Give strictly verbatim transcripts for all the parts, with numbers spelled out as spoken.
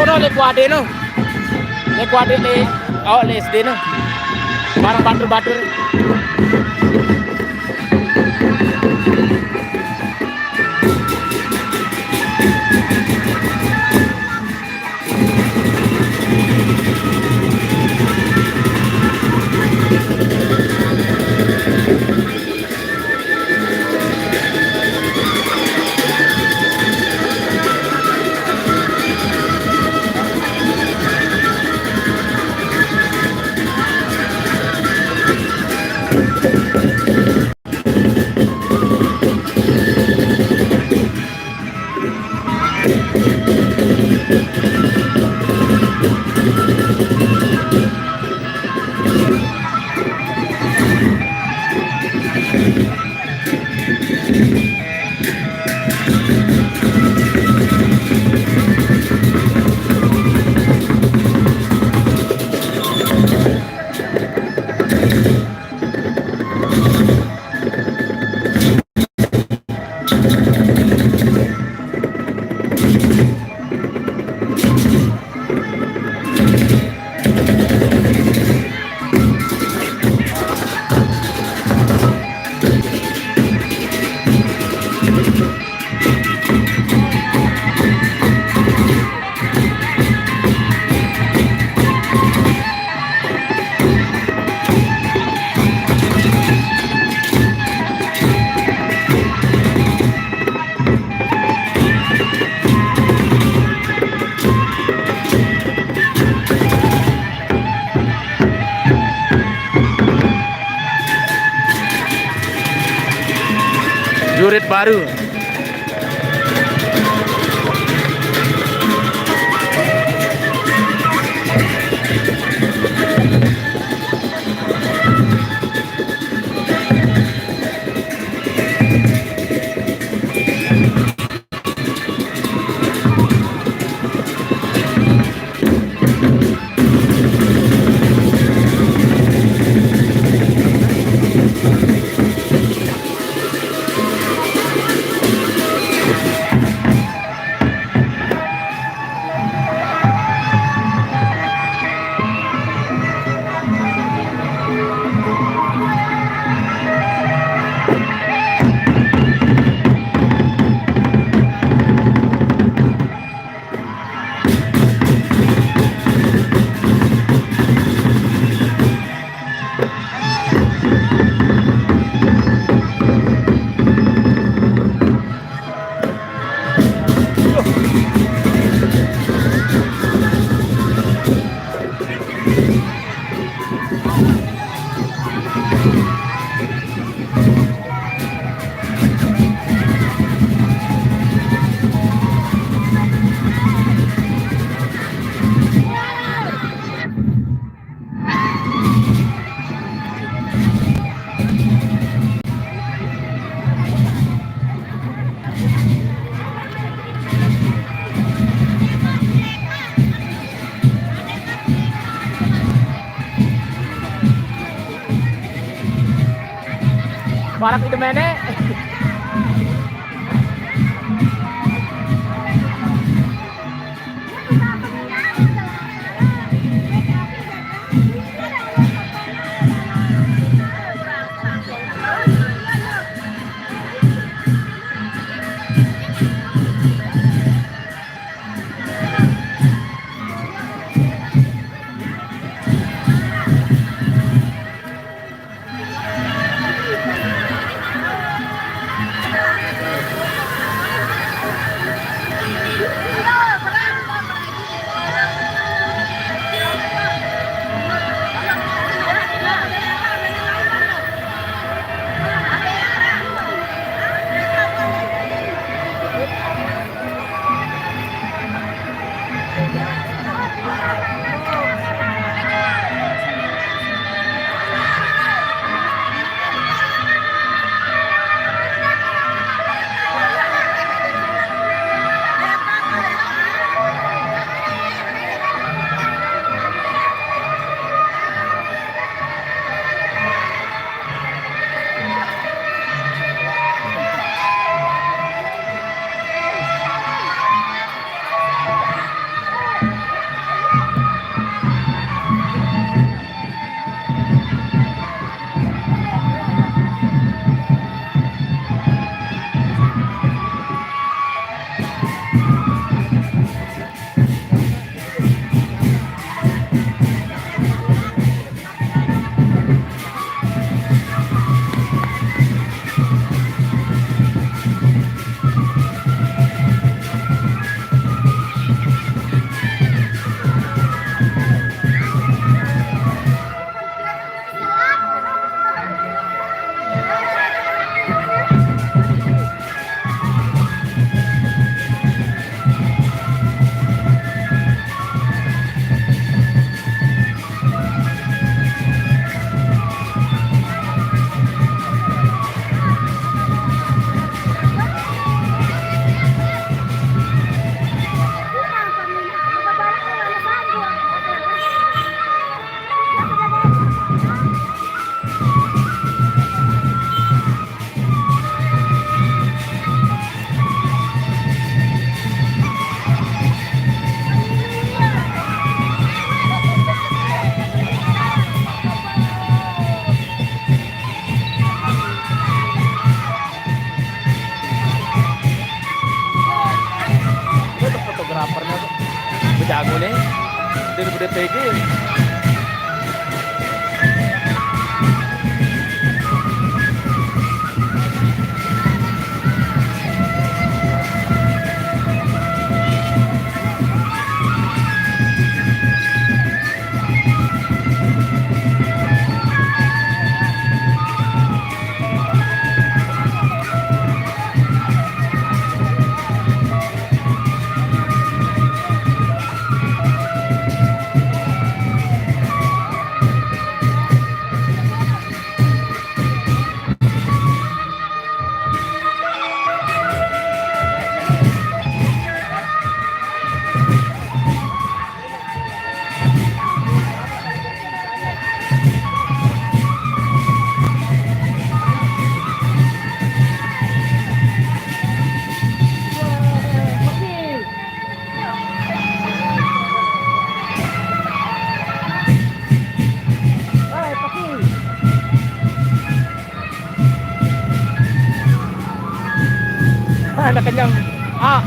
Kono le kuade no. Le kuade le, oh, le S D no. Barang batur-batur. Jurit baru. Balap itu mene. Nih, daripada P G. Ah, nakenyang. Ah.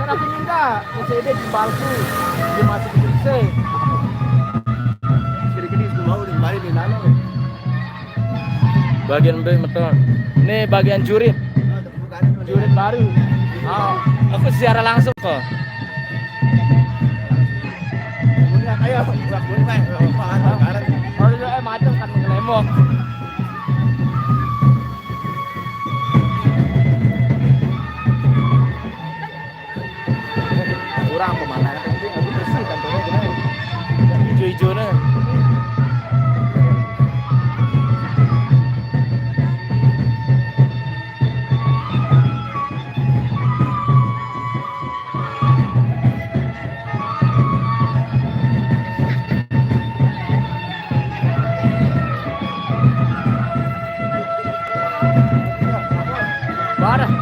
Kan aku minta, saya dia di palsu, dia masih di sini. Gede-gede semua udah kembali di sana. Bagian B meton. Ini bagian jurit. Jurit baru. Ah, aku siaran langsung kok. Ayo, burak dulu, Bang. Kalau makan, makan. Oh, iya, eh, macam kan ngelemok. Kurang pemandangan, tapi nggak bersih kan, tuh, ya. Hijau-hijau nih. Parah.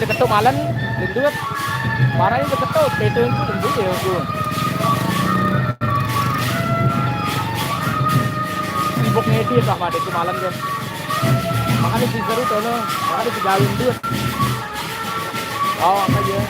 Ketuk malen, lindut. Barang itu ketuk, itu itu lindut ya, Gung. Sibuk ngedit lah, Mak, itu malen, kan. Makanya si seru tuh, no. Makanya si gawe lindut. Oh, apa ya?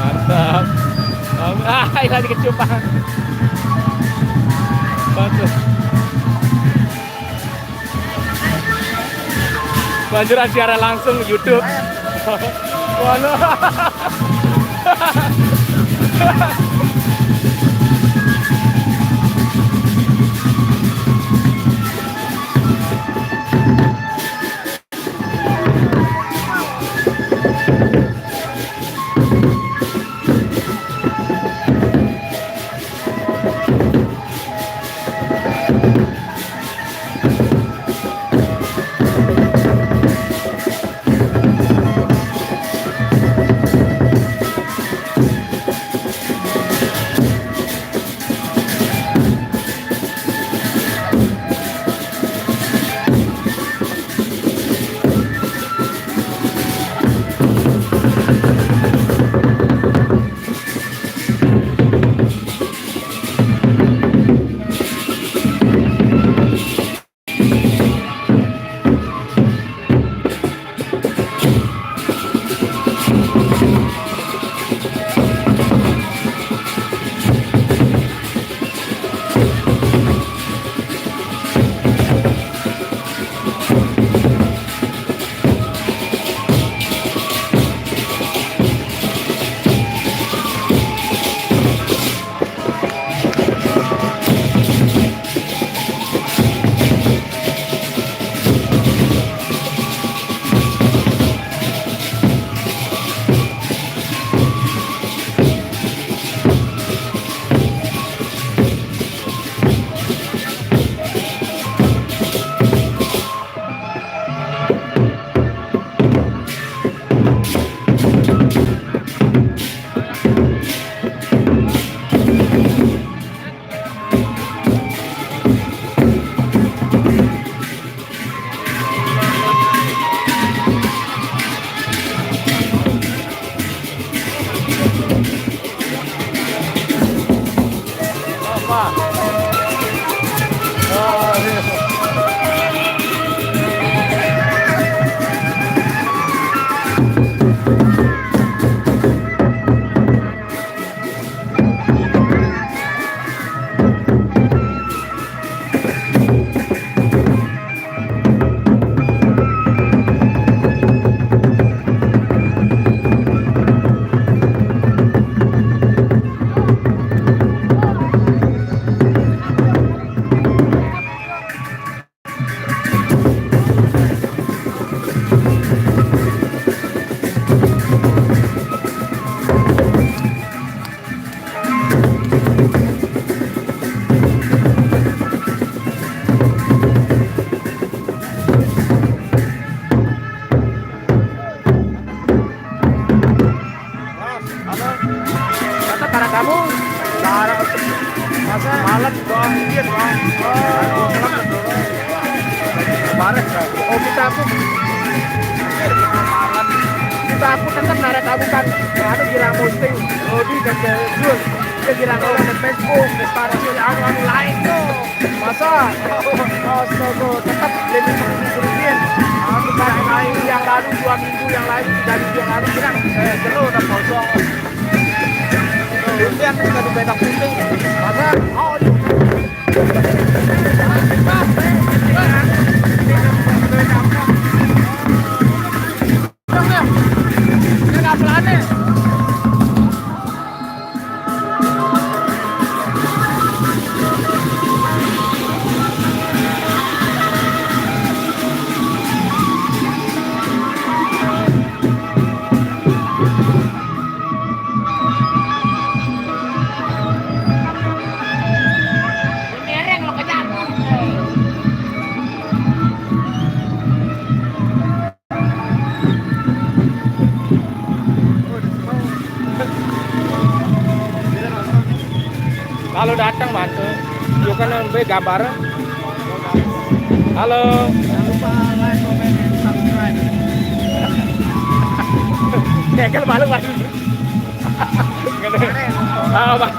Mantap. Om, ah, lagi keciupan. Bagus. Panjuran siaran langsung YouTube. Waduh. Parah, Om Itaku. Kita aku tetap narik kabutan. Anu, Girang Posting, Rodi dan Jul. Dia Girang Posting, Facebook, Vespa Racing, anu-anu lain tuh. Masa? Masa tuh tetap lebih mengurus rutin. Anu, kan lain yang lalu, dua minggu yang lalu, tiga minggu yang lalu, Girang, eh, Jul udah kosong. Rutin, kita di Bintang Putih. Masa? Oh, iya. Kalau datang bantu, juga nambah gambar. Halo. Jangan lupa like, comment, and subscribe. Kayak kalau malu lagi. Ah, Bang.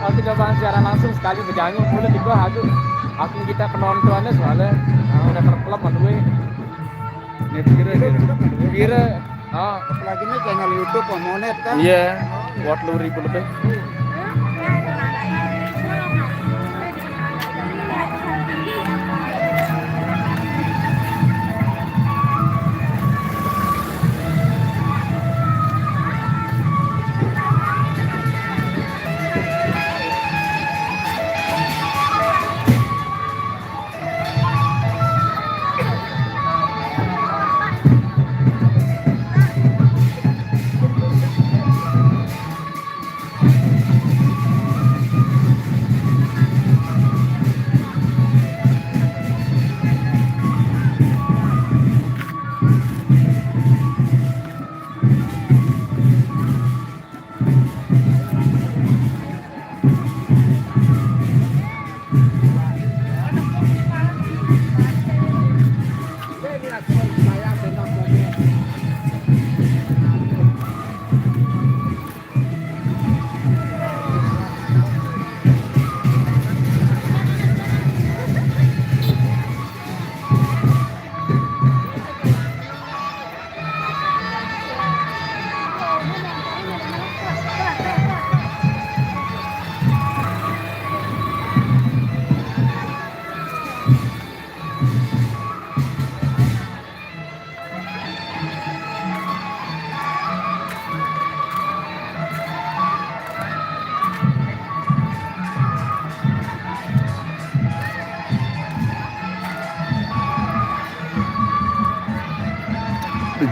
Aku coba siaran langsung sekali, berjanggung pula tiba aku. Aku kita penontonnya soalnya, nah, udah kelep-kelep sama gue. Ini pira dia? Pira? Oh, apalagi ini channel YouTube, monet kan? Iya, buat lu ribu lebih.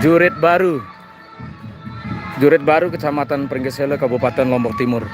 Jurit Baru. Jurit Baru, Kecamatan Pringgeselo, Kabupaten Lombok Timur.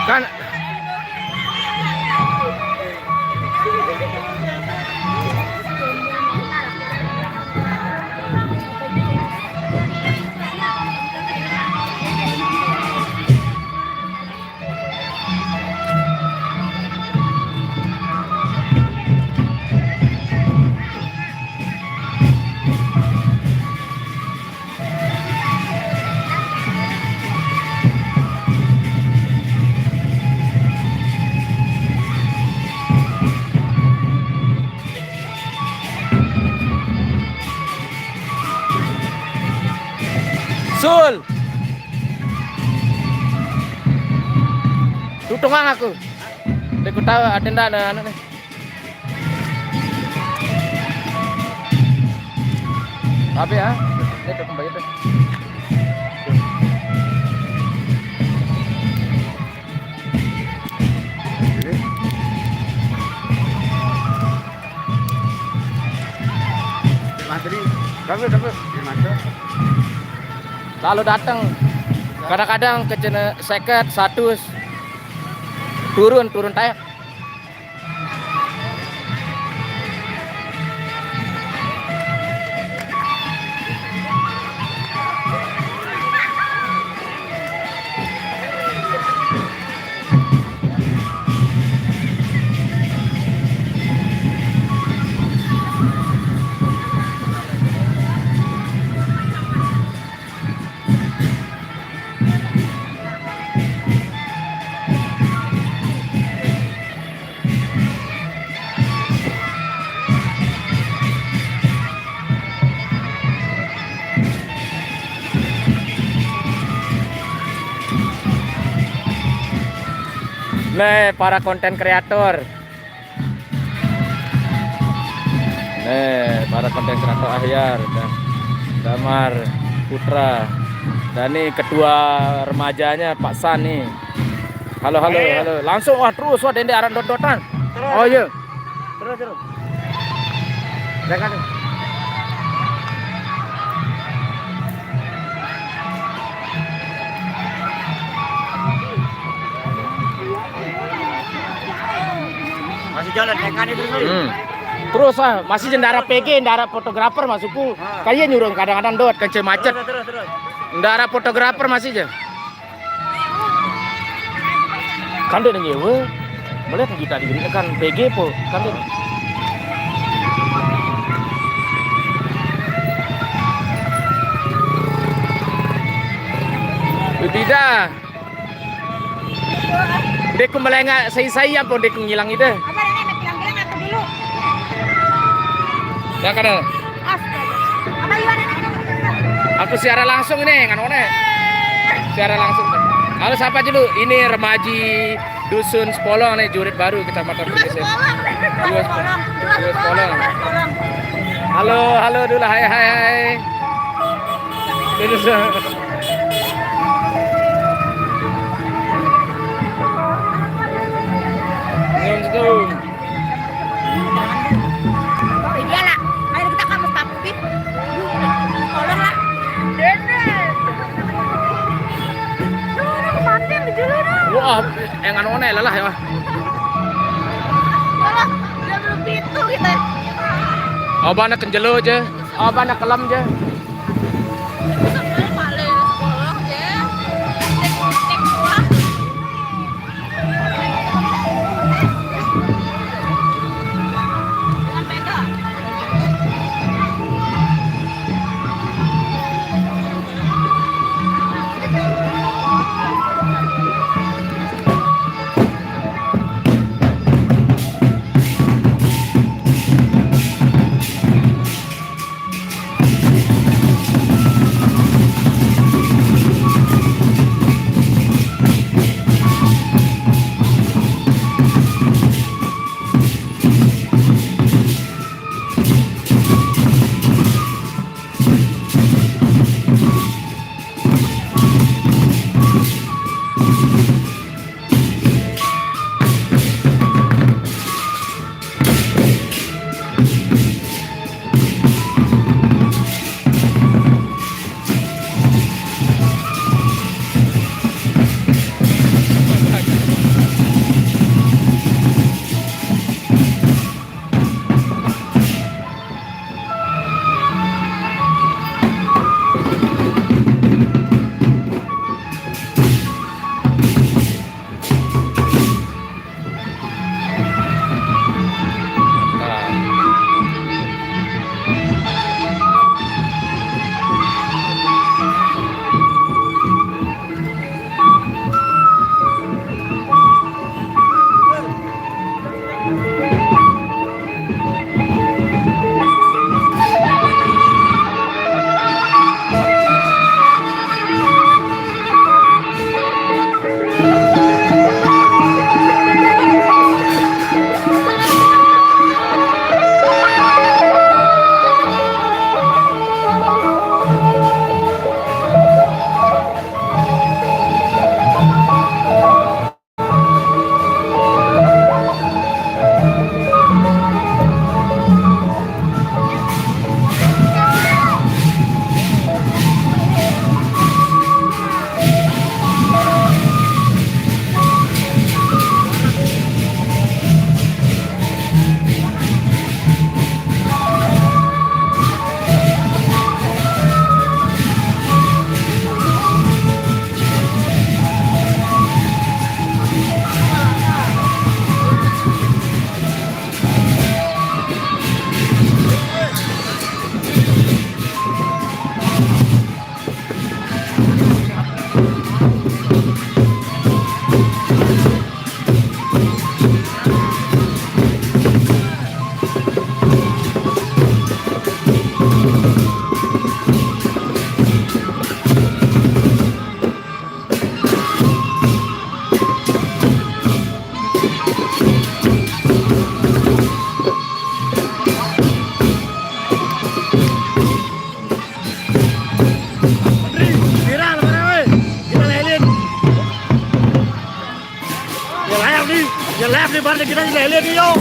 Kan Tutungang aku. Ndeq ku taoq adeq ndaq ne, anuq ne. Tapi ya, ini tuh kembali tuh. Ini. Mantri. Dapet, dapet. Di mantri. Lalu dateng. Kadang-kadang kecene seket, satus. Turun, turun taek. Nih, para konten kreator. Nih, para konten kreator Ahyar, Da-, Damar Putra. Dan nih ketua remajanya Pak San nih. Halo, halo, halo. Langsung, wah, terus, wah, dende aran dot-dotan. Terus. Oh, iya. Terus, terus. Jangan. Masih jalan, naik kali terus. Hmm. Terus, ah, masih jendara P G, jendara fotografer masukku. Ah. Kayak nyuruh kadang-kadang dot, kance macet. Terus, terus, terus. Jendara fotografer masih aja. Kan dia nyewa. Melihat kita di kan P G po, kan dia. Tidak. Ndeq ku melengaq sai-sai ampun ndeq ku ngilang ite. Apa namanya? Bilang-bilang aku dulu. Ya kan? Astaga. Apa gimana? Aku siaran langsung ini, ngan one. Siaran langsung. Halo, siapa dulu? Ini remaji Dusun Sepolong nih, jurit baru Kecamatan Dusun Pesisir. Sepolong. Dusun Sepolong. Dusun Sepolong. Halo, halo dulu, hai, hai, hai. Dusun. Senyum, senyum. Oh, iya lah. Ayo kita kamu tapi. Tolong lah. Dene. Lu, lu kematian di dulu, lu. Wah, engan one lelah ya, Wah. Tolong, dia belum pintu kita. Abana kenjelo aja. Abana kelem aja. Left di mana kita lele dia.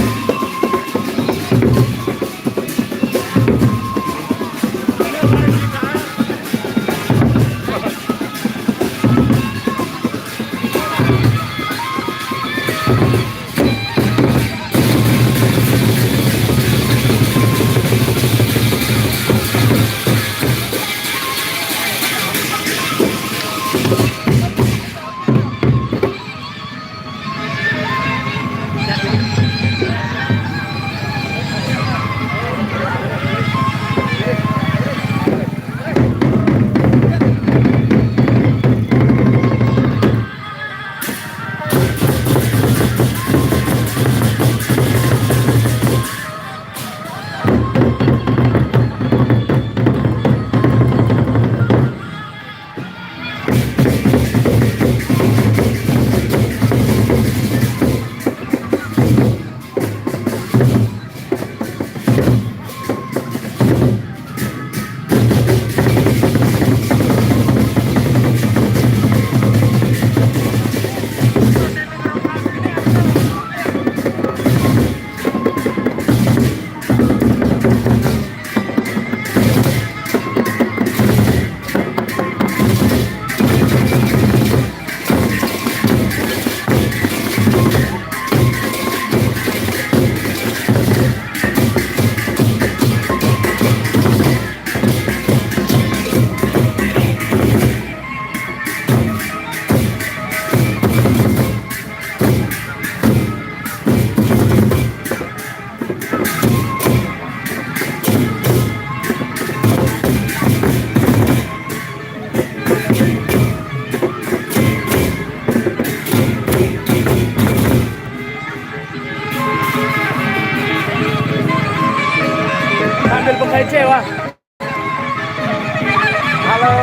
Sambil pengkece, wah. Halo.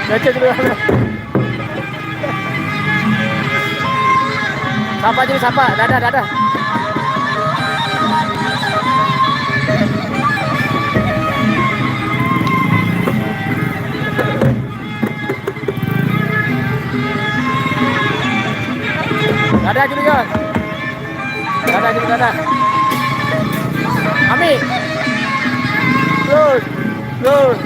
Baca dulu, halo. Sapa aja, sapa. Dadah, dadah. Dadah, Julius. Dadah, Julius, dadah. Ami. Terus. Terus.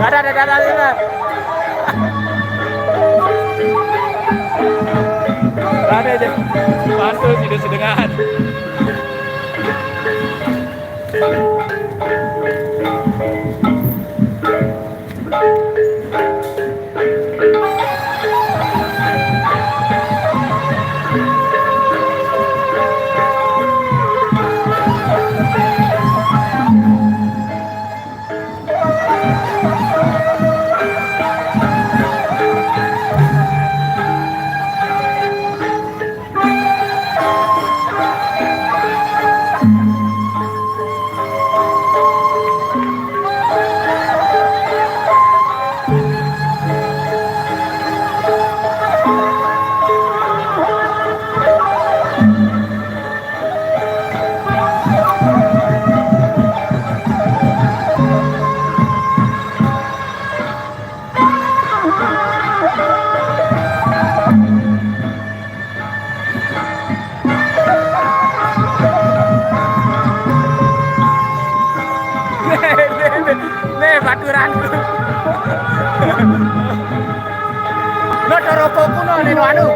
Dadah, dadah, dadah, dadah. Rame aja. Pantun tidak sedengan. Lo do rokokku no, anu, anu.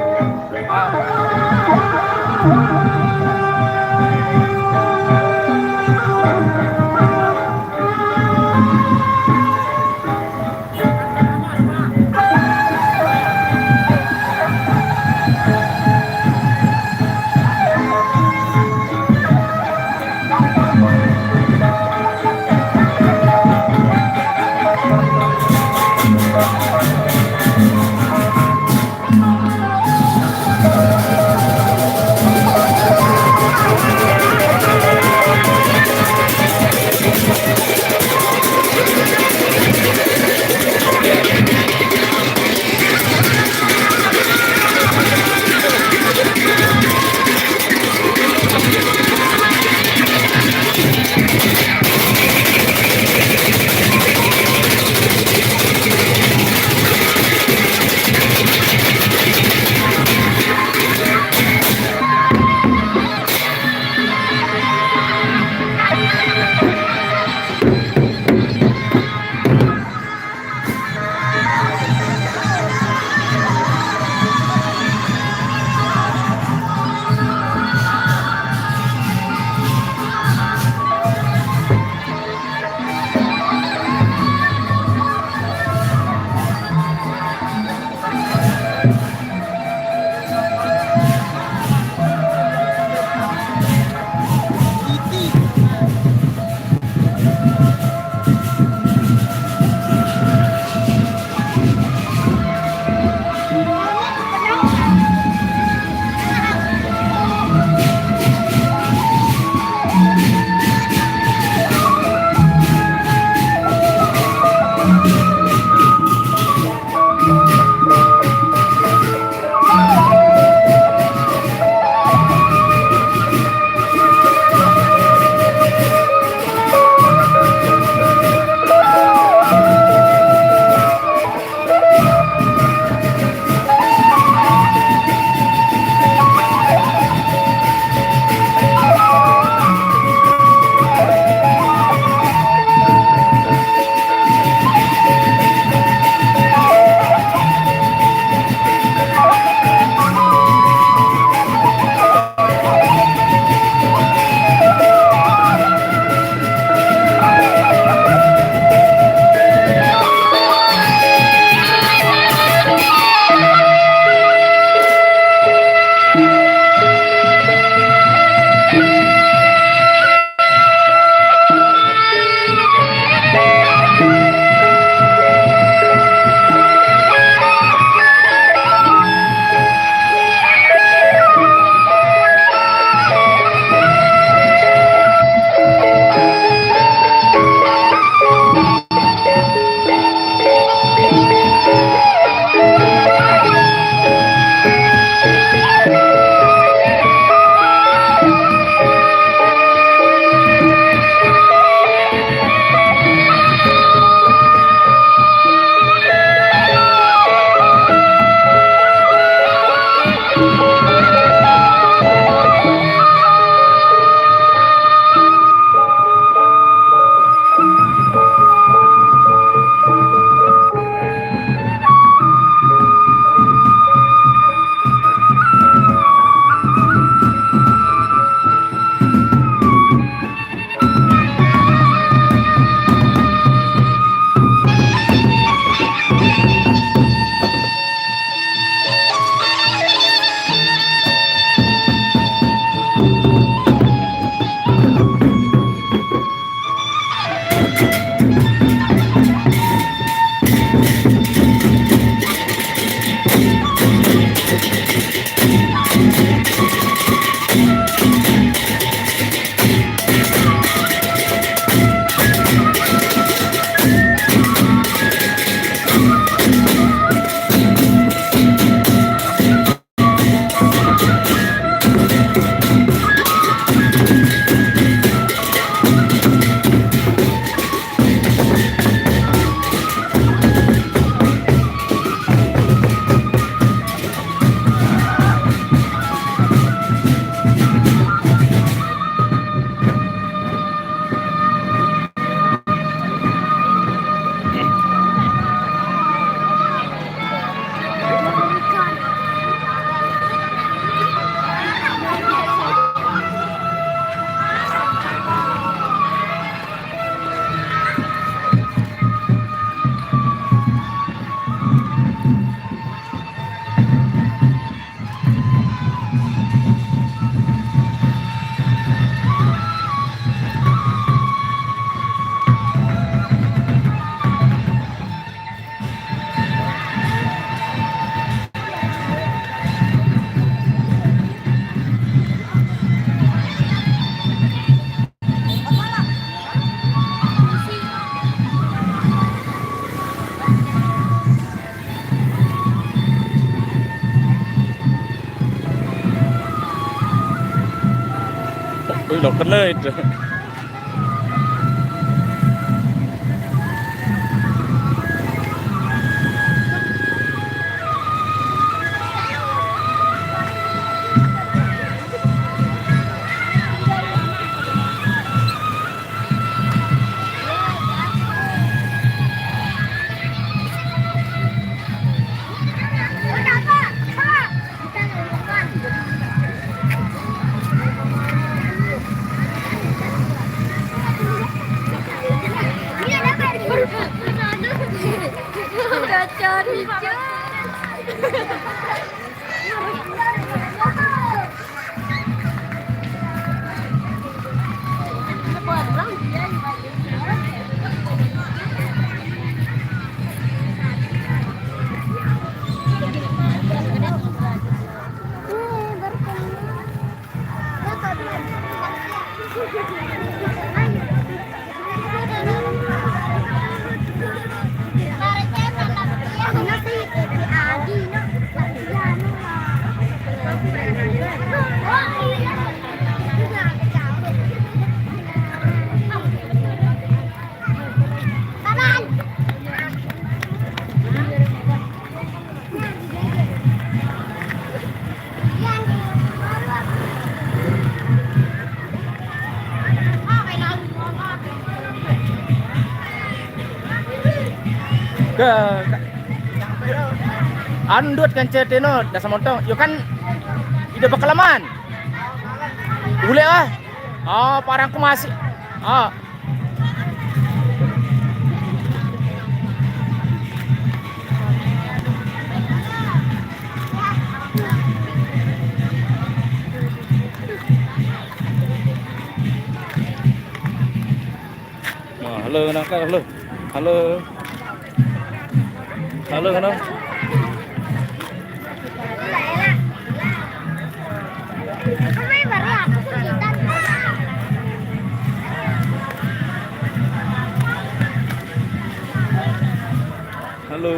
Dokter itu. Ke, ke anu, Dut, kan ceriteno, dasar montong. Yo kan, ide pekeleman. Ulek ah. Oh, parangku masih. Oh. Nah, halo, kenalkan, halo. Halo. Halo, kenal. Halo.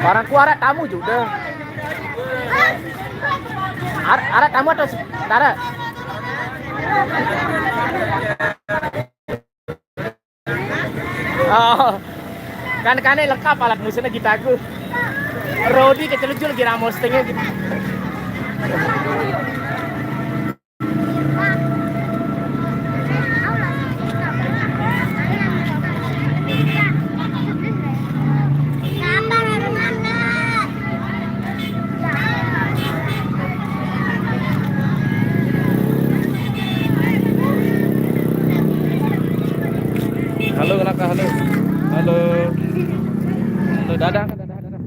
Parangku araq tamu juga. Ar-, araq tamu atau se-, araq? Oh. Kan kane lengkap alat musiknya, gitarku. Rodi kecelujul lagi ramos tengah gitu. Halo, kenapa? Halo. Halo. Halo, dadah, dadah, dadah.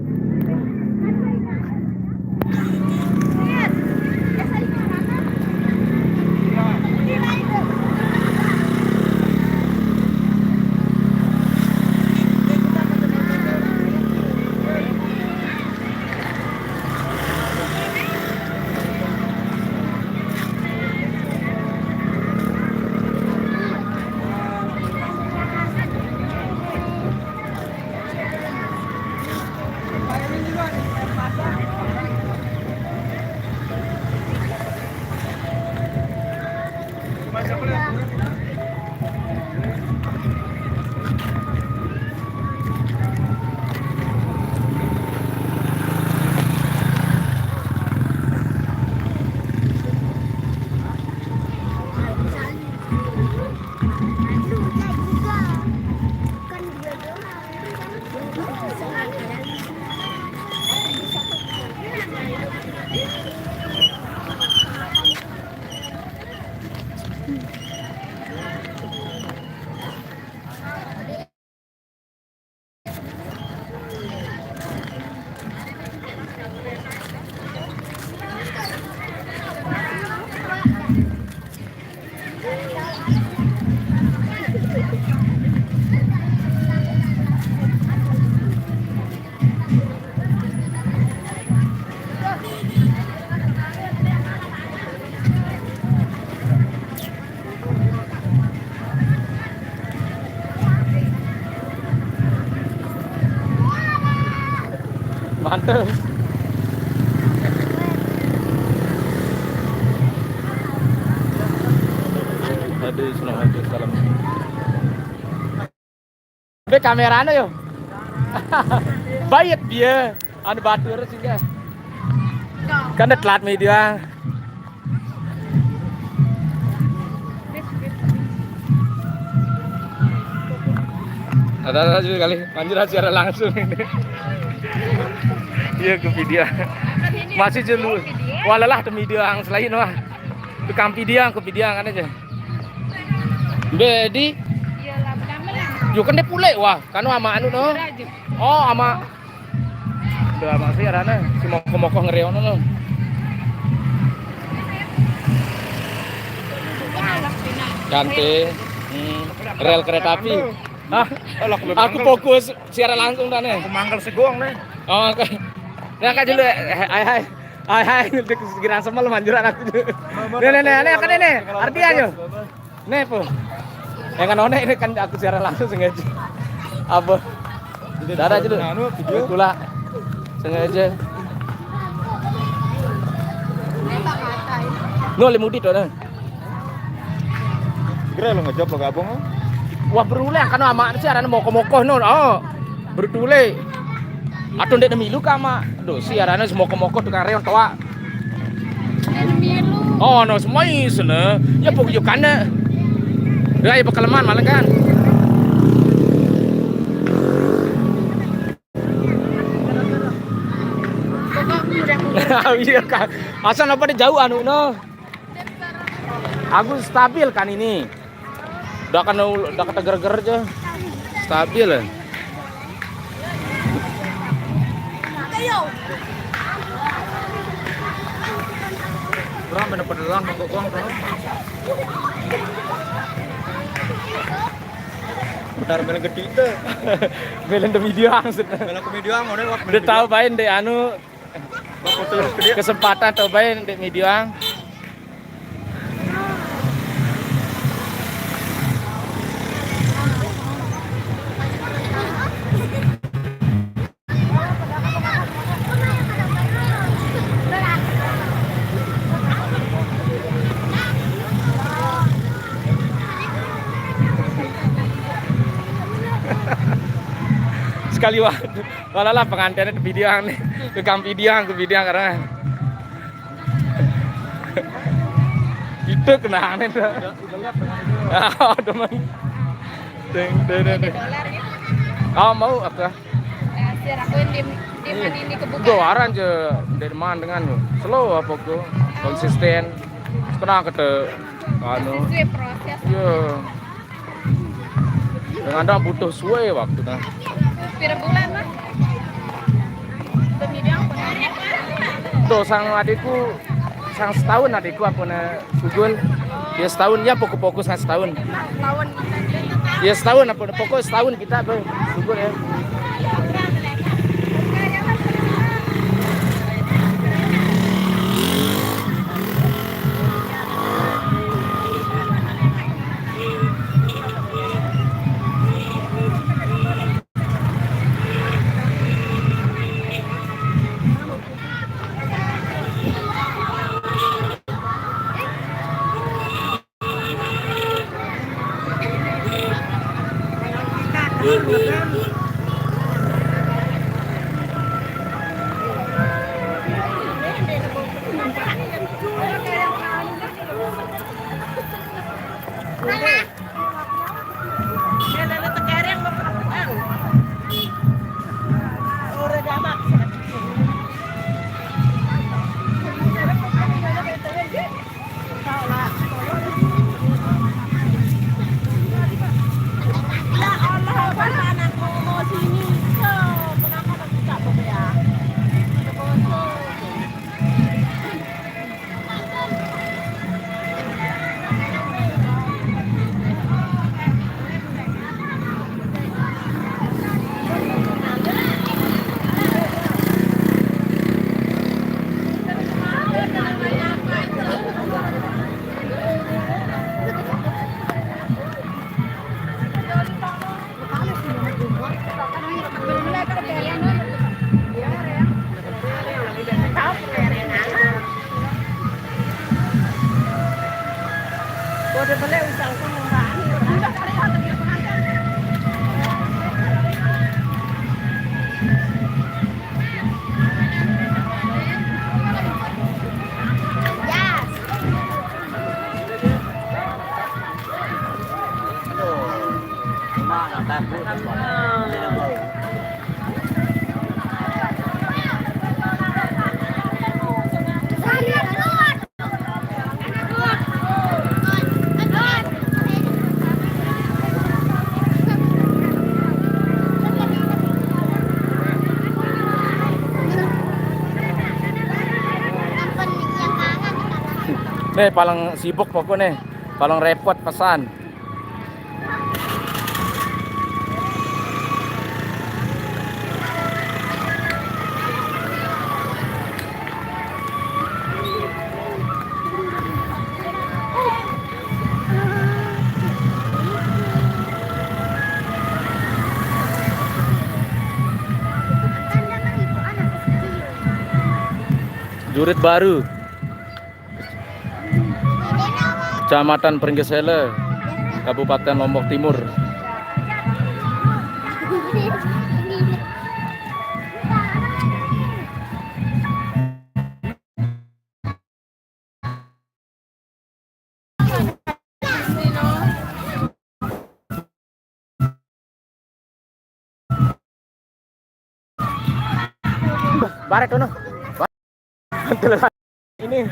Mantap. Aduh, senang aja salam. Be kameranya yo. Bayet dia. Anu batur sih ya. Kan udah telat mi dia. Ada, ada juga kali. Lanjut acara langsung ini. Iya, ke video. Masih jelu. Walalah tuh video yang selain wah. Tukang video, ke video kan aja. Be di. Yo kan dia pule wah, kan ama anu no. Oh, ama. Udah ama sih arane si moko-moko ngereono no. Ganti. Hmm, rel kereta api. Hah? Aku fokus siaran langsung dah nih. Aku mangkal segong nih. Oh, oke. Nah, kak dulu. Hai, hai. Hai, hai. Dik, sekirang sama lu manjuran aku dulu. Nih, nih, nih, nih, kan ini. Arti aja. Nih, po. Yang kan one ini kan aku siaran langsung sengaja. Apa? Dada aja dulu. Anu, video. Kula. Sengaja. No, limudi tuh, nah. Kira lo ngejawab lo gabung, oh? Wah, beruleh kan ama sih arane moko-moko no. Oh. Bertule. Atau ndek milu ka ama. Aduh, si arane semoko-moko tukang reon toa. Oh, no semua isene. Ya pok yo kana. Ya, ya pekeleman malah kan. Iya kan. Asal apa dia jauh anu no. Aku stabil kan ini. Udah kena udah kata ger-ger aja. Stabil ya. Kurang bener pedelang mangkok gong. Benar melen gede itu. Melen demi dia maksudnya. Kalau komedi doang, udah wak. Udah tahu main deh anu. Kesempatan tuh bae ndek Midiang. Sekali waktu. Walalah pengantinnya di video nih. Tukang video, ke video karena itu kena aneh tuh. Oh, teman. Deng, deng, deng, deng. Oh, mau apa? Nah, siar aku yang di, di mana ini kebuka? Udah aran je dari mana dengan lo? Slow apa kok? Konsisten. Kena kete anu. Sesuai proses. Iya. Yang ada butuh suwe waktu nah. Pira bulan, Mas? Pemidang pernah. Tuh, sang adikku, sang setahun adikku apa na sugul. Ya setahun ya pokok-pokok sang setahun. Setahun. Ya setahun apa pokok setahun kita tuh sugul ya. Nih, paling sibuk pokoknya, paling repot pesan. Jurit Baru, Kecamatan Pringgesele, Kabupaten Lombok Timur. Baret kono. Ini.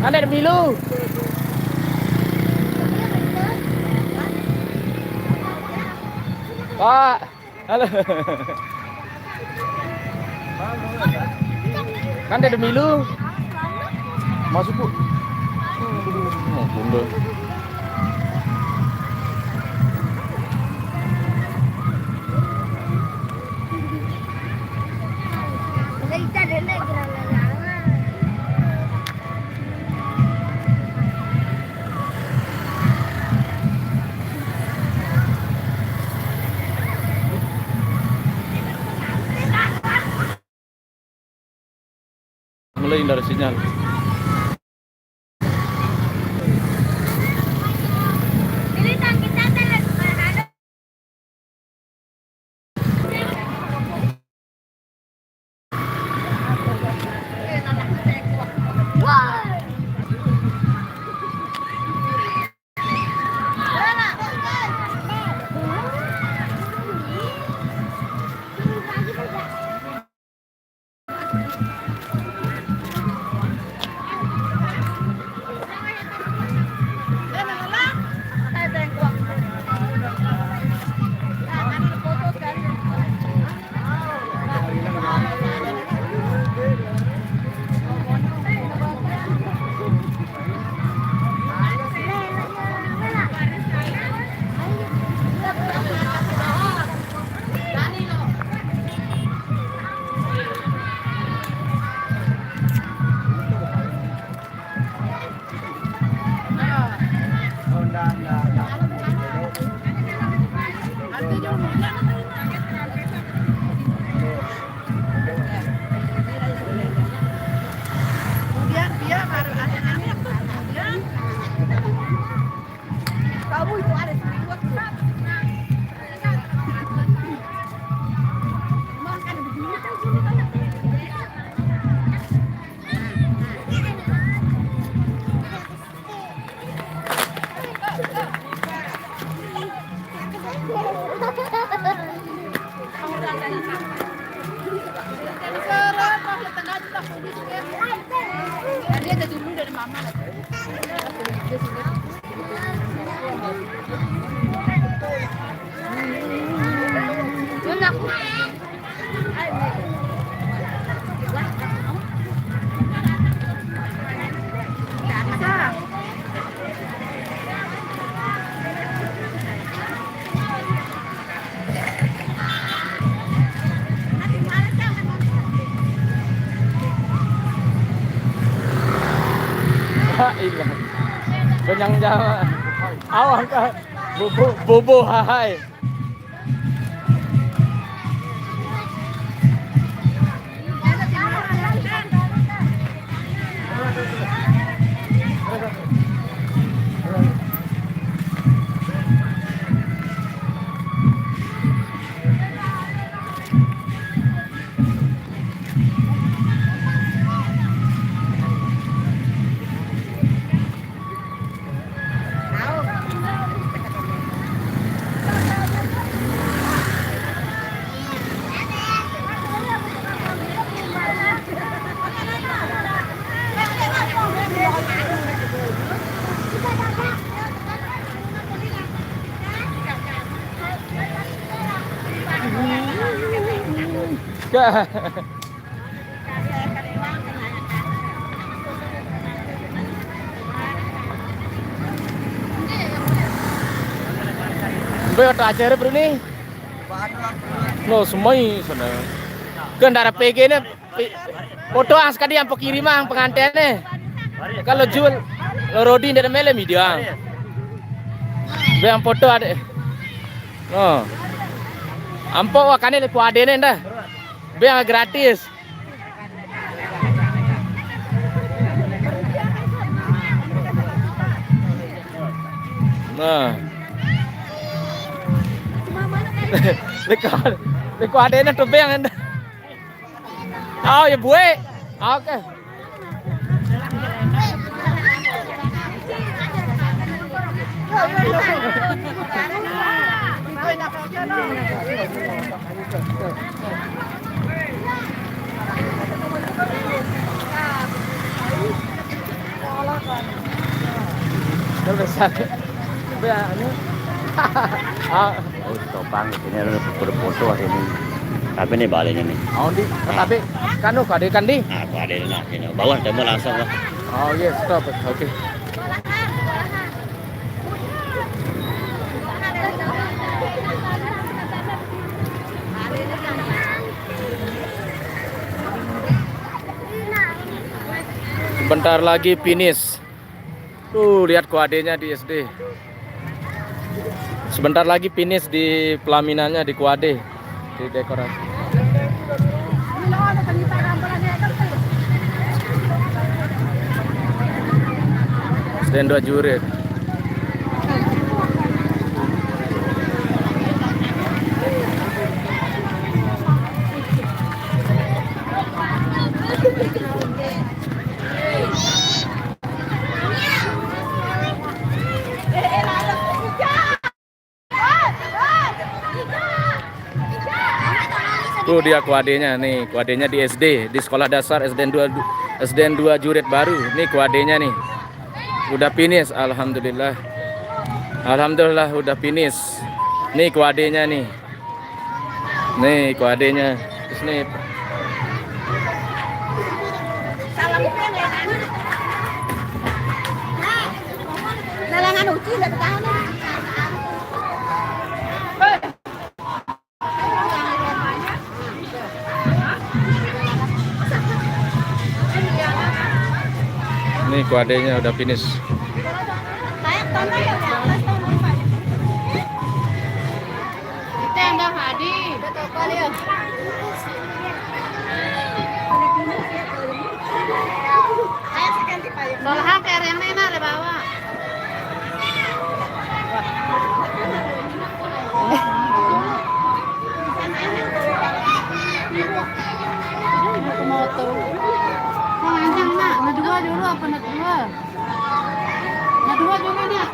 Ada di milu. Pak, halo. Kan ada di milu. Masuk, Bu. Oh, bunda. Mulai dari sinyal. Iya. Kenyang jama. Awang ka. Bubu, bubu, hai. Mbe oto acara, Bro, ni? No, semai sana. Kendara P G ni, pi-, foto ang sekadi ampo kirim ang pengantin ni. Kalau jual, lo Rodi ndak mele video ang. Be ampo foto ade. No. Ampo wakane le kuade ni nda. Be ang gratis. Nah. Leko, leko adene tebeng anda. Oh, ya, bue. Oke. Terus, be, anu. Ah. Oh, Topang, ini ada foto-foto hari ini. Tapi ini baliknya nih. Oh, di, tapi, kanu, kade kan di? Ah, kade nak ini. Bawah temu langsung lah. Oh, iya, stop. Oke. Sebentar lagi finish. Tuh, lihat kuadenya di S D. Sebentar lagi finish di pelaminannya di kuade, di dekorasi. S D N dua Jurit. Tuh dia kuadenya nih, kuadenya di S D, di sekolah dasar S D N dua, S D N dua Jurit Baru. Nih kuadenya nih. Udah finish, alhamdulillah. Alhamdulillah udah finish. Nih kuadenya nih. Nih kuadenya. Terus nih. Nalangan uci ndak bertahan. Nih kuadenya udah finish. Kita yang dah hadir. Solah ke yang ni nak le bawa. Motor. Nah, dua dulu apa nak dua? Nah, dua dulu nak.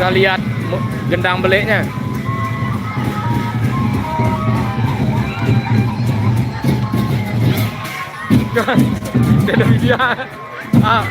Kita lihat mu-, gendang beliknya. Dia. Ah.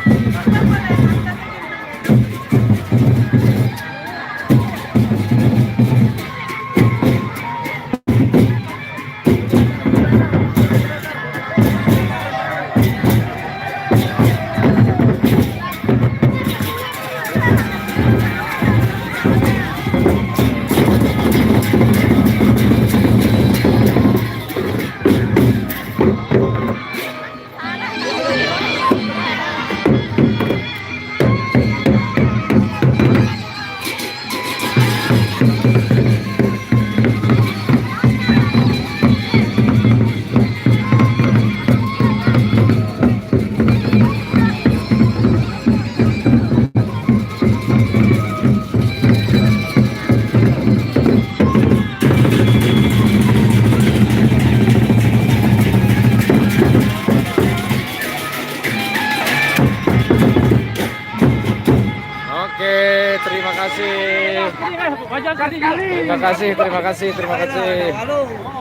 Oke, terima kasih. Terima kasih, terima kasih, terima kasih.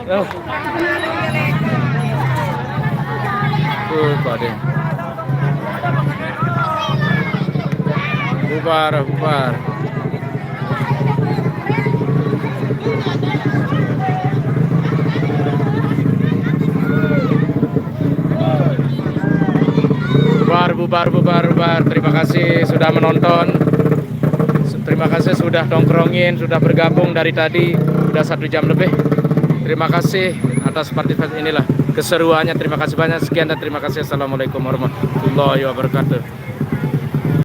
Loh. Tuh, Pak Deng. Bubar, bubar. Bubar, bubar, bubar, bubar. Terima kasih sudah menonton. Terima kasih sudah tongkrongin, sudah bergabung dari tadi, udah satu jam lebih. Terima kasih atas partisipasi inilah keseruannya. Terima kasih banyak. Sekian dan terima kasih. Assalamualaikum warahmatullahi wabarakatuh.